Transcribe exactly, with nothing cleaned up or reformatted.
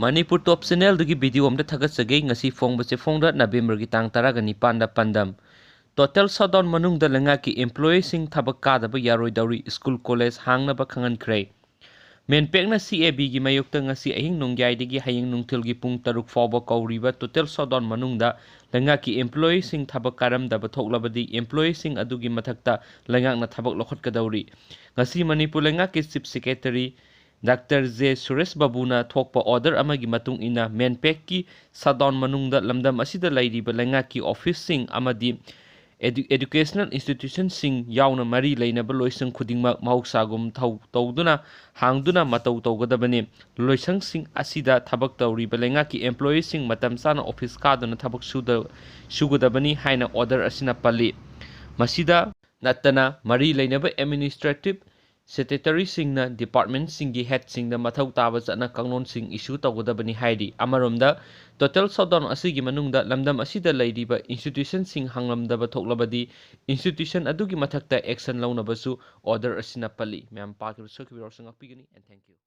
ꯃꯅꯤꯄꯨꯔ ꯇꯣꯞ ꯆꯦꯅꯦꯜꯗꯒꯤ video ꯑꯃꯗ ꯊꯥꯒꯠꯆꯒꯦ꯫ ꯉꯁꯤ ꯐꯣꯡꯕꯁꯦ ꯐꯣꯡꯗ ꯅꯕꯦꯝꯕꯔꯒꯤ ꯇꯥꯡ ꯇꯔꯥꯒ ꯅꯤꯄꯥꯟꯗ ꯄꯥꯟꯗꯝ꯫ ꯇꯣꯇꯦꯜ ꯁꯠꯗꯥꯎꯟ ꯃꯅꯨꯡꯗ ꯂꯩꯉꯥꯛꯀꯤ ꯏꯝꯄ꯭ꯂꯣꯌꯤꯁꯤꯡ ꯊꯕꯛ ꯀꯥꯗꯕ ꯌꯥꯔꯣꯏꯗꯧꯔꯤ, ꯁ꯭ꯀꯨꯜ ꯀꯣꯂꯦꯖ ꯍꯥꯡꯅꯕ ꯈꯪꯍꯟꯈ꯭ꯔꯦ꯫ ꯃꯦꯟꯄꯦꯛꯅ ꯁꯤ ꯑꯦ ꯕꯤꯒꯤ ꯃꯥꯌꯣꯛꯇ ꯉꯁꯤ ꯑꯍꯤꯡ ꯅꯣꯡꯌꯥꯏꯗꯒꯤ ꯍꯌꯦꯡ ꯅꯨꯡꯊꯤꯜꯒꯤ ꯄꯨꯡ ꯇꯔꯨꯛ ꯐꯥꯎꯕ ꯀꯧꯔꯤꯕ ꯇꯣꯇꯦꯜ ꯁꯠꯗꯥꯎꯟ ꯃꯅꯨꯡꯗ ꯂꯩꯉꯥꯛꯀꯤ ꯏꯝꯄ꯭ꯂꯣꯌꯤꯁꯤꯡ ꯊꯕꯛ ꯀꯥꯔꯝꯗꯕ ꯊꯣꯛꯂꯕꯗꯤ ꯏꯝꯄ꯭ꯂꯣꯌꯤꯁꯤꯡ ꯑꯗꯨꯒꯤ ꯃꯊꯛꯇ ꯂꯩꯉꯥꯛꯅ ꯊꯕꯛ ꯂꯧꯈꯠꯀꯗꯧꯔꯤ꯫ ꯉꯁꯤ ꯃꯅꯤꯄꯨꯔ ꯂꯩꯉꯥꯛꯀꯤ chief secretary doctor J Suresh ꯕꯥꯕꯨꯅ ꯊꯣꯛꯄ ꯑꯣꯔꯗꯔ ꯑꯃꯒꯤ ꯃꯇꯨꯡ ꯏꯟꯅ ꯃꯦꯟꯄꯦꯛꯀꯤ ꯁꯠꯗꯥꯎꯟ ꯃꯅꯨꯡꯗ ꯂꯝꯗꯝ ꯑꯁꯤꯗ ꯂꯩꯔꯤꯕ ꯂꯩꯉꯥꯛꯀꯤ ꯑꯣꯐꯤꯁꯁꯤꯡ ꯑꯃꯗꯤ ꯑꯦꯗꯨ-, ꯑꯦꯗꯨꯀꯦꯁꯅꯦꯜ ꯏꯟꯁꯇꯤꯇ꯭ꯌꯨꯁꯟꯁꯤꯡ ꯌꯥꯎꯅ ꯃꯔꯤ ꯂꯩꯅꯕ ꯂꯣꯏꯁꯪ ꯈꯨꯗꯤꯡꯃꯛ ꯃꯍꯧꯁꯥꯒꯨꯝ ꯊꯧ-, ꯇꯧꯗꯨꯅ ꯍꯥꯡꯗꯨꯅ ꯃꯇꯧ ꯇꯧꯒꯗꯕꯅꯤ꯫ ꯂꯣꯏꯁꯪꯁꯤꯡ ꯑꯁꯤꯗ ꯊꯕꯛ ꯇꯧꯔꯤꯕ ꯂꯩꯉꯥꯛꯀꯤ ꯏꯝꯄ꯭ꯂꯣꯌꯤꯁꯤꯡ ꯃꯇꯝ ꯆꯥꯅ ꯑꯣꯐꯤꯁ ꯀꯥꯗꯨꯅ ꯊꯕꯛ ꯁꯨꯗ-, ꯁꯨꯒꯗꯕꯅꯤ ꯍꯥꯏꯅ ꯑꯣꯔꯗꯔ ꯑꯁꯤꯅ ꯄꯜꯂꯤ꯫ ꯃꯁꯤꯗ ꯅꯠꯇꯅ ꯃꯔꯤ ꯂꯩꯅꯕ ꯑꯦꯗꯃꯤꯅꯤꯁꯇ꯭ꯔꯦꯇꯤꯚ ꯁꯦꯀ꯭ꯔꯦꯇꯔꯤꯁꯤꯡꯅ ꯗꯤꯄꯥꯔꯠꯃꯦꯟꯠꯁꯤꯡꯒꯤ ꯍꯦꯗꯁꯤꯡꯗ ꯃꯊꯧ ꯇꯥꯕ ꯆꯠꯅ ꯀꯥꯡꯂꯣꯟꯁꯤꯡ ꯏꯁꯨ ꯇꯧꯒꯗꯕꯅꯤ ꯍꯥꯏꯔꯤ꯫ ꯑꯃꯔꯣꯝꯗ, ꯇꯣꯇꯦꯜ ꯁꯠꯗꯥꯎꯟ ꯑꯁꯤꯒꯤ ꯃꯅꯨꯡꯗ ꯂꯝꯗꯝ ꯑꯁꯤꯗ ꯂꯩꯔꯤꯕ ꯏꯟꯁꯇꯤꯇ꯭ꯌꯨꯁꯟꯁꯤꯡ ꯍꯥꯡꯂꯝꯗꯕ ꯊꯣꯛꯂꯕꯗꯤ, ꯏꯟꯁꯇꯤꯇ꯭ꯌꯨꯁꯟ ꯑꯗꯨꯒꯤ ꯃꯊꯛꯇ ꯑꯦꯛꯁꯟ ꯂꯧꯅꯕꯁꯨ ꯑꯣꯔꯗꯔ ꯑꯁꯤꯅ ꯄꯜꯂꯤ꯫ ꯃꯌꯥꯝ ꯄꯥꯈꯤꯕ ꯁꯣꯏꯈꯤꯕ ꯌꯥꯎꯔꯁꯨ ꯉꯥꯛꯄꯤꯒꯅꯤ꯫ And thank you꯫